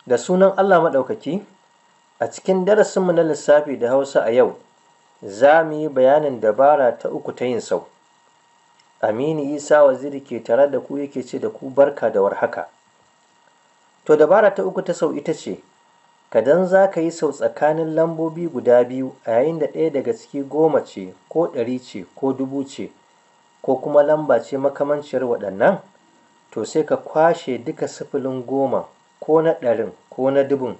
Da sunan Allah Maɗaukaki, a cikin darasinmu na lissafi da Hausa a yau, za mu yi bayanin dabara ta uku ta yin sau. Aminu Isa Waziri ke tare da ku yake ce da ku barka da warhaka. To dabara ta uku ta sau ita ce, kadan za ka yi sau tsakanin lambobi guda biyu a yayin da ɗaya daga ciki 10 ce ko 100 ce ko 1000 ce ko kuma lamba ce makamanciyar waɗannan, to sai ka kwashe duka sifilin 10 ko na 100 ko na 1000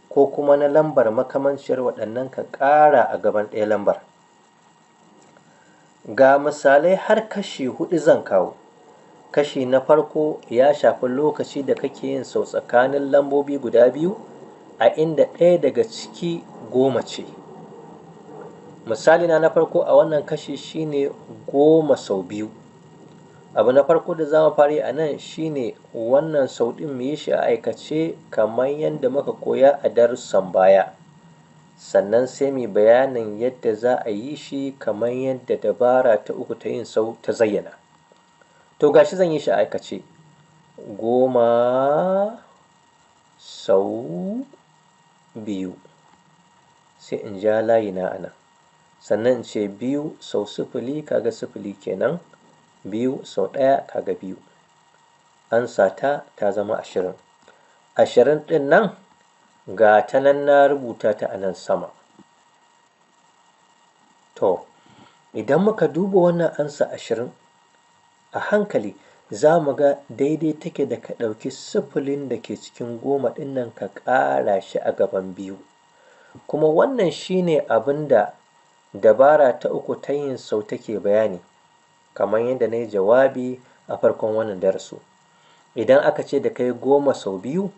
ko kuma na lambar makamanciyar waɗannan ka ƙara a gaban ɗaya lambar. Ga misalai har kashi 4 zan kawo. Kashi na farko ya shafi lokaci da kake yin sau tsakanin lambobi guda biyu a inda ɗaya daga ciki 10 ce. Misali na farko a wannan kashi shine 10 sau 2. Abu na farko da za mu fara yi a nan shine wannan sau ɗin mu yi shi a aikace kamar yadda muka koya a darussan baya. Sannan sai mu yi bayanin yadda za a yi shi kamar yadda dabara ta uku ta yin sau ta zayyana. To ga shi zan yi shi a aikace. 10 sau 2. Sai in ja layina a nan. Sannan in ce 2 sau 0 kaga 0 kenan. 2 sau 1 kaga 2. Ansa ta ta zama 20. 20 ɗin nan ga ta nan na rubuta ta a nan sama. To, idan muka duba wannan ansa 20 a hankali za mu ga daidai take da ka ɗauki sifilin da ke cikin 10 ɗin nan ka ƙara shi a gaban 2. Kuma wannan shine abin da dabara ta uku ta yin sau take bayani, kamar yadda na yi jawabi a farkon wannan darasu. Idan aka ce da kai 10 sau 2,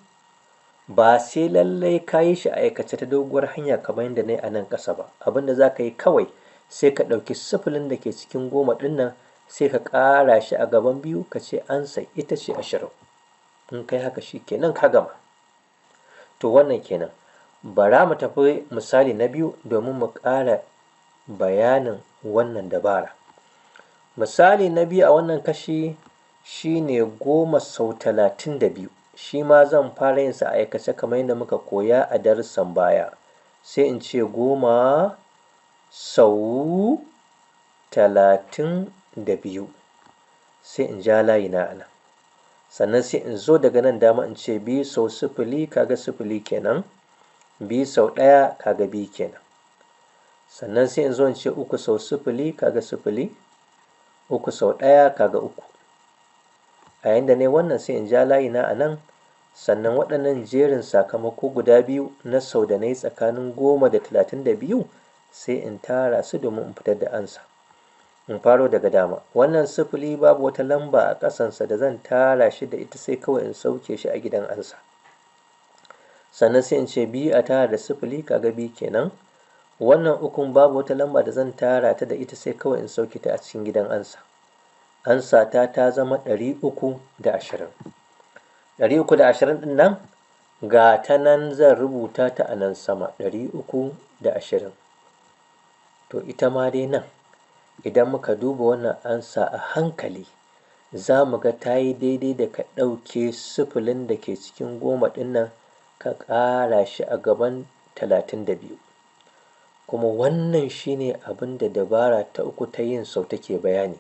ba sai lallai ka yi shi a aikace ta doguwar hanya kamar yadda na yi a nan ƙasa ba. Abin da za ka yi kawai sai ka ɗauki sifilin da ke cikin 10 ɗin nan sai ka ƙara shi a gaban 2 ka ce ansa ita ce 20. In kai haka shi kenan ka gama. To wannan kenan. Bara mu tafi misali na biyu domin mu ƙara bayanin wannan dabara. Misali na biyu a wannan kashi shine 10 sau 32. Shi ma zan fara yin sa a aikace kamar yadda muka koya a darussan baya. Sai in ce 10 sau 32. Sai in ja layina a nan. Sannan sai in zo daga nan dama in ce 2 sau 0 kaga 0 kenan. 2 sau 1 kaga 2 kenan. Sannan sai in zo in ce 3 sau 0 kaga 0. 3 sau 1 kaga 3. A yayin da na yi wannan sai in ja layina a nan. Sannan waɗannan jerin sakamako guda biyu na sau da na yi tsakanin 10 da 32 sai in tara su domin in fitar da ansa. In faro daga dama. Wannan sifili babu wata lamba a ƙasansa da zan tara shi da ita sai kawai in sauke shi a gidan ansa. Sannan sai in ce 2 a tara da 0 kaga 2 kenan. Wannan 3 babu wata lamba da zan tara ta da ita sai kawai in sauke ta a cikin gidan ansa. Ansa ta ta zama 320. 320 ɗin nan ga ta nan zan rubuta ta a nan sama 320. To ita ma dai nan idan muka duba wannan ansa a hankali za mu ga ta yi daidai da ka ɗauke sifilin da ke cikin 10 ɗin nan ka ƙara shi a gaban 32. Kuma wannan shine abin da dabara ta uku ta yin sau take bayani.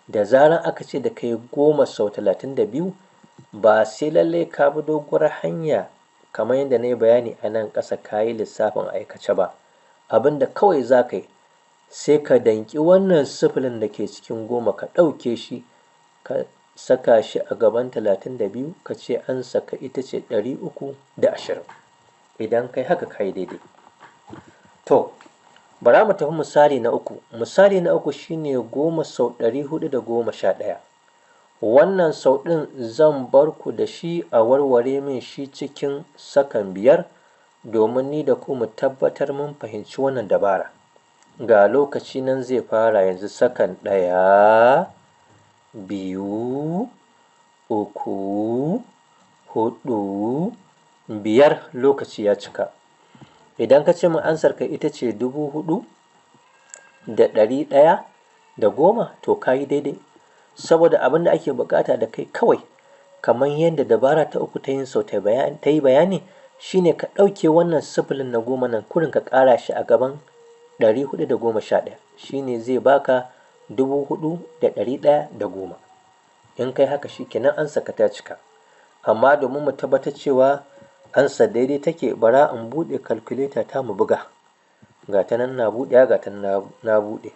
Da zarar aka ce da kai 10 sau 32 ba sai lallai ka bi doguwar hanya kamar yadda na yi bayani a nan ƙasa ka yi lissafin aikace ba. Abin da kawai za ka yi sai ka danƙi wannan sifilin da ke cikin 10 ka ɗauke shi ka saka shi a gaban 32 ka ce ansarka ita ce 320. Idan kai haka ka yi daidai. To, bara mu tafi misali na uku. Misali na uku shine 10 sau 411. Wannan sau ɗin zan bar ku da shi a warware min shi cikin sakan 5 domin ni da ku mu tabbatar mun fahimci wannan dabara. Ga lokaci nan zai fara yanzu sakan 1, 2, 3, 4, 5 lokaci ya cika. Idan ka ce min ansarka ita ce 4110 to ka yi daidai. Saboda abin da ake buƙata da kai kawai Kamar yadda dabara ta uku ta yin sau ta yi bayani, shine ka ɗauke wannan sifilin na 10 nan kurin ka ƙara shi a gaban 411, shine zai baka 4110. In kai haka shi kenan ansa ka ta cika. Amma domin mu tabbatar cewa ansa daidai take, bara in buɗe calculator ta mu buga. Ga ta nan na buɗe, ga ta nan na buɗe.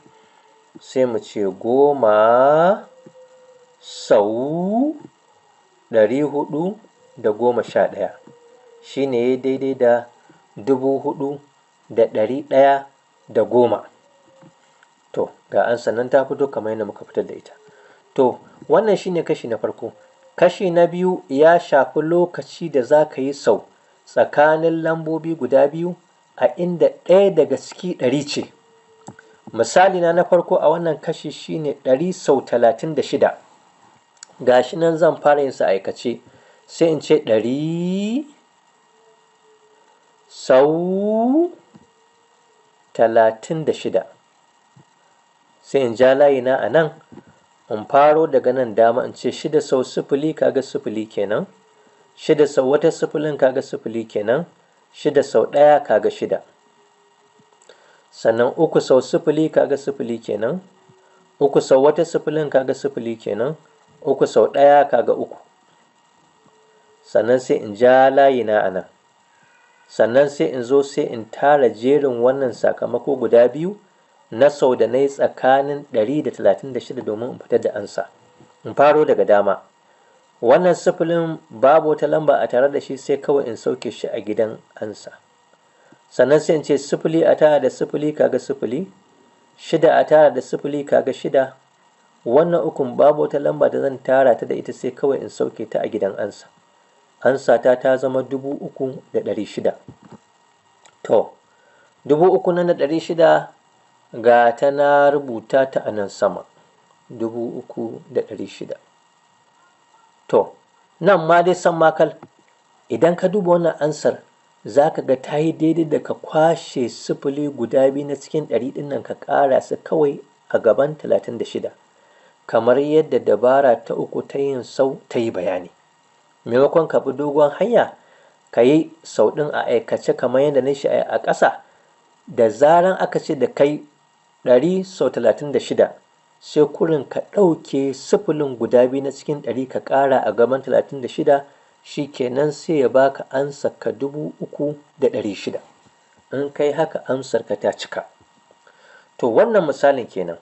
Sai mu ce 10 sau 411 shi ne ya daidai da 4110. To ga ansa nan ta fito kamar yadda muka fitar da ita. To wannan shine kashi na farko. Kashi na biyu ya shafi lokaci da za ka yi sau tsakanin lambobi guda biyu a inda ɗaya daga ciki 100 ce. Misali na farko a wannan kashi shine 100 sau 36. Ga shi nan zan fara yin sa aikace. Sai in ce 100 sau 36. Sai in ja layina a nan, in faro daga nan dama in ce 6 sau 0 kaga 0 kenan, 6 sau wata sifilin kaga 0 kenan, 6 sau 1 kaga 6. Sannan 3 sau 0 kaga 0 kenan, 3 sau wata sifilin kaga 0 kenan, 3 sau 1 kaga 3. Sannan sai in ja layina a nan. Sannan sai in zo sai in tara jerin wannan sakamako guda biyu na sau da na yi tsakanin 136 domin in fitar da ansa. In faro daga dama. Wannan sifilin babu wata lamba a tare da shi, sai kawai in sauke shi a gidan ansa. Sannan sai in ce 0 a tara da 0 kaga 0, 6 a tara da 0 kaga 6. Wannan ukun babu wata lamba da zan tara ta da ita, sai kawai in sauke ta a gidan ansa. Ansa ta zama 3600. To 3600 ga ta na rubuta ta a nan sama, 3600. To nan ma dai san makal, idan ka duba wannan ansar za ka ga ta yi daidai da ka kwashe sifili guda biyu na cikin 100 ɗin nan ka ƙara su kawai a gaban 36, kamar yadda dabara ta uku ta yin sau ta yi bayani. Maimakon ka bi dogon hanya ka yi sau ɗin a aikace kamar yadda na shi a ƙasa, da zaran aka ce da kai 100 sau 36, sai kurin ka ɗauke sifilin guda biyu na cikin 100 ka ƙara a gaban 36, shi kenan sai ya baka ansa ka 3600. In kai haka amsar ka ta cika. To wannan misalin kenan.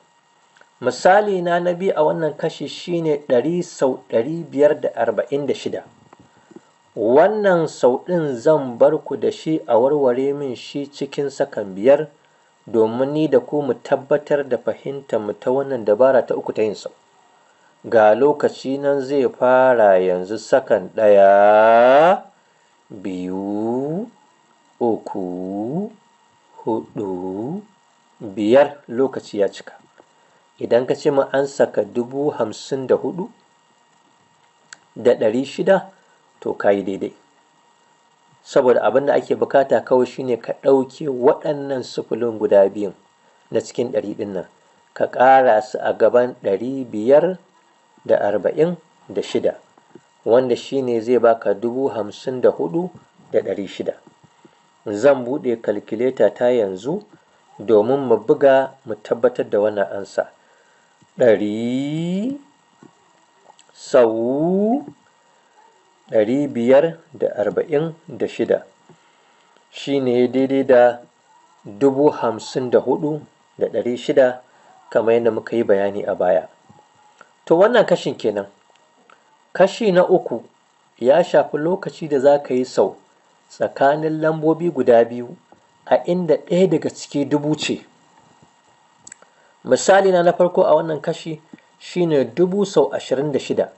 Misali na biyu a wannan kashi shine 100 sau 546. Wannan sau ɗin zan bar ku da shi a warware min shi cikin sakan 5 domin ni da ku mu tabbatar da fahimtar mu ta wannan dabara ta uku ta yin sau. Ga lokaci nan zai fara yanzu, sakan 1, 2, 3, 4, 5, lokaci ya cika. Idan ka ce min an saka 54,600, to ka yi daidai. Saboda abin da ake bukata kawai shine ka ɗauke waɗannan sifilin guda biyun na cikin 100 ɗin nan, ka ƙara su a gaban 546, wanda shine zai baka 54,600. Zan buɗe calculator ta yanzu domin mu buga mu tabbatar da wannan ansa. 100 sau 546 shi ne daidai da 54,600, kamar yadda muka yi bayani a baya. To wannan kashin kenan. Kashi na uku ya shafi lokaci da za ka yi sau tsakanin lambobi guda biyu a inda ɗaya daga ciki 1000 ce. Misali na farko a wannan kashi shine 1000 sau 26.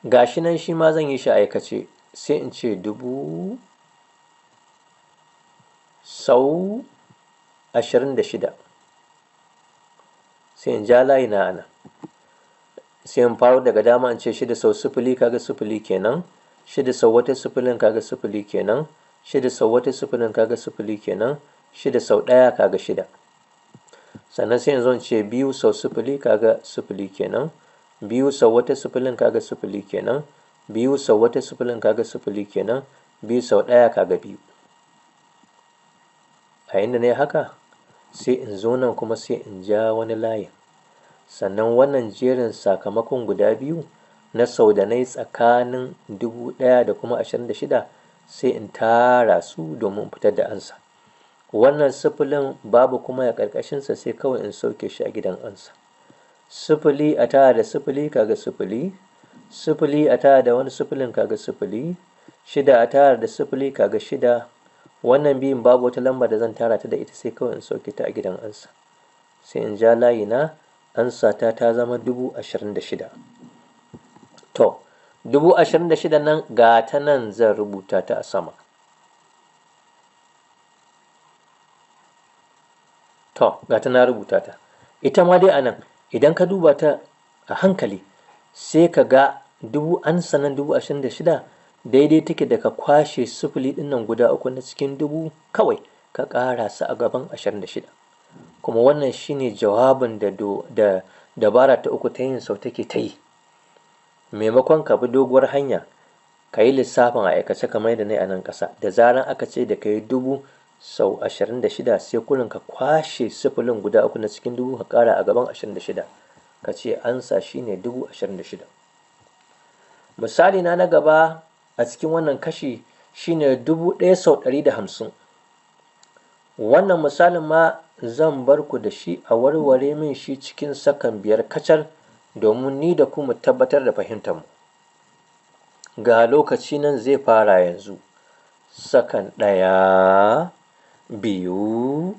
Ga shi nan shi ma zan yi shi aikace, sai in ce 1000 sau 26. Sai in ja layi na anan. Sai in faro daga dama in ce 6 sau 0 kaga 0 kenan, 6 sau wata sifilin kaga 0 kenan, 6 sau wata sifilin kaga 0 kenan, 6 sau 1 kaga 6. Sannan sai in zo in ce 2 sau 0 kaga 0 kenan, 2 sau wata sifilin kaga 0 kenan, Biyu sau wata sifilin kaga sifili kenan, biyu sau ɗaya kaga biyu. A inda na yi haka sai in zo nan kuma sai in ja wani layin. Sannan wannan jerin sakamakon guda biyu na sau da na yi tsakanin 1000 da kuma 26 sai in tara su domin in fitar da ansa. Wannan sifilin babu kuma ya ƙarƙashinsa, sai kawai in sauke shi a gidan ansa. Sifili a tara da sifili kaga sifili, sifili a tara da wani sifilin kaga sifili, shida a tara da sifili kaga shida. Wannan biyun babu wata lamba da zan tara ta da ita, sai kawai in sauke ta a gidan ansa. Sai in ja layi na, ansa ta ta zama 26,000. To, 26,000 nan ga ta nan zan rubuta ta a sama. To, ga ta na rubuta ta. Ita ma dai a nan, idan ka duba ta a hankali, sai ka ga dubu ansa nan 26,000 daidai take da ka kwashe sifili ɗin nan guda uku na cikin dubu kawai ka ƙara su a gaban 26. Kuma wannan shine jawabin da da dabara ta uku ta yin sau take ta yi. Maimakon ka bi doguwar hanya, ka yi lissafin a aikace kamar yadda na yi a nan ƙasa. Da zaran aka ce da ka yi dubu sau 26 sai kurin ka kwashe sifilin guda uku na cikin dubu ka ƙara a gaban 26. Ka ce ansa shine 26,000. Misali na na gaba a cikin wannan kashi shine 1000 sau 150. Wannan misalin ma zan bar ku da shi a warware min shi cikin sakan 5 kacal domin ni da ku mu tabbatar da fahimtar mu. Ga lokaci nan zai fara yanzu. Sakan 1, 2,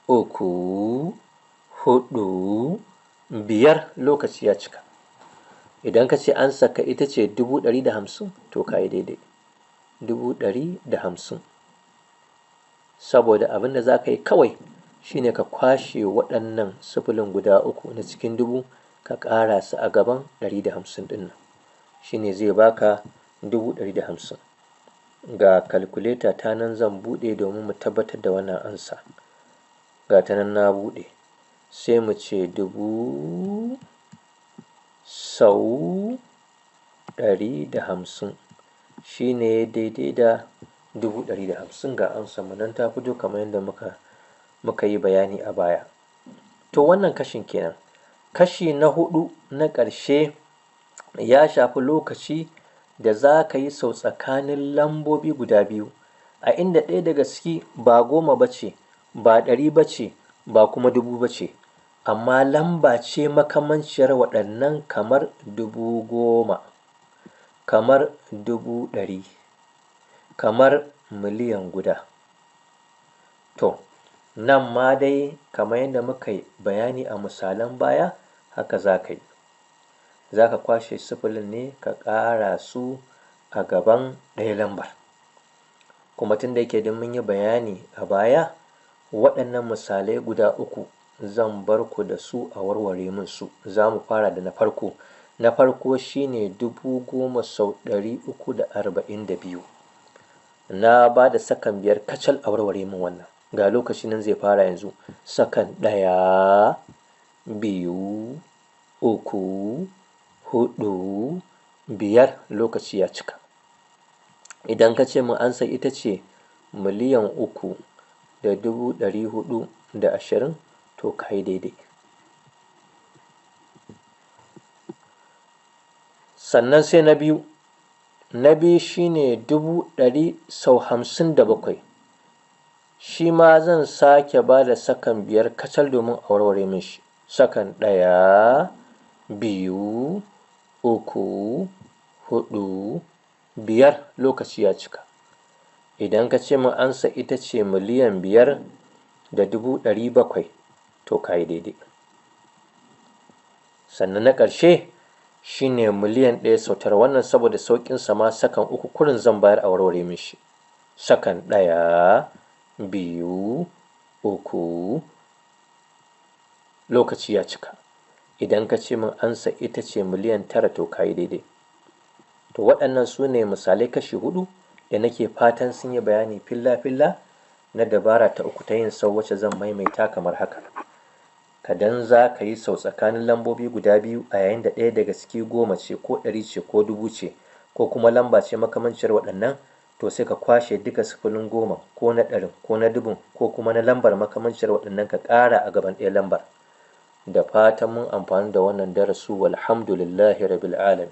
3, 4, 5 lokaci ya cika. Idan ka ce ansarka ita ce 150,000 to ka yi daidai. 150,000. Saboda abin da za ka yi kawai shine ka kwashe waɗannan sifilin guda uku na cikin dubu ka ƙara su a gaban 150 ɗin nan. Shine zai baka 150,000. Ga kalkuleta ta nan zan buɗe domin mu tabbatar da wannan ansa. Ga ta nan na buɗe. Sai mu ce 1000 sau 150 shine daidai da 150,000. Ga amsar mu nan ta fito kamar yadda muka yi bayani a baya. To wannan kashin kenan. Kashi na huɗu na ƙarshe ya shafi lokaci da za ka yi sau tsakanin lambobi guda biyu, a inda ɗaya daga ciki ba 10 ba ce, ba 100 ba ce, ba kuma 1000 ba ce, amma lamba ce makamanciyar waɗannan kamar 10,000, kamar 100,000, kamar 1,000,000. To, nan ma dai kamar yadda muka yi bayani a misalan baya, haka za ka yi. Za ka kwashe sifilin ne ka ƙara su a gaban ɗaya lambar. Kuma tun da yake duk mun yi bayani a baya, waɗannan misalai guda uku zan bar ku da su a warware min su. Za mu fara da na farko. Na farko shine 10,000 sau 342. Na ba da sakan 5 kacal a warware min wannan. Ga lokaci nan zai fara yanzu. Sakan 1, 2, 3, 4, 5 lokaci ya cika. Idan ka ce min ansa ita ce 3,420,000 to ka yi daidai. Sannan sai na biyu. Na biyu shine 100,000 sau 57. Shi ma zan sake ba da sakan 5 kacal domin a warware min shi. Sakan 1, 2, 3, 4, 5 lokaci ya cika. Idan ka ce min ansa ita ce 5,700,000 to ka yi daidai. Sannan na ƙarshe shine 1,000,000 sau 9. Wannan saboda sauƙinsa ma sakan 3 kurin zan bayar a warware min shi. Sakan 1, 2, 3, lokaci ya cika. Idan ka ce min ansa ita ce 9,000,000 to ka yi daidai. To waɗannan su ne misalai kashi 4 da nake fatan sun yi bayani filla-filla na dabara ta uku ta yin sau wacce zan maimaita kamar haka. Kadan za ka yi sau tsakanin lambobi guda biyu a yayin da ɗaya daga ciki 10 ce ko 100 ce ko 1000 ce, ko kuma lamba ce makamanciyar waɗannan, to sai ka kwashe duka sifilin 10 ko na 100 ko na 1000 ko kuma na lambar makamanciyar waɗannan ka ƙara a gaban ɗaya lambar. Da fatan mun amfani da wannan darasu, walhamdulillahi rabbil alamin.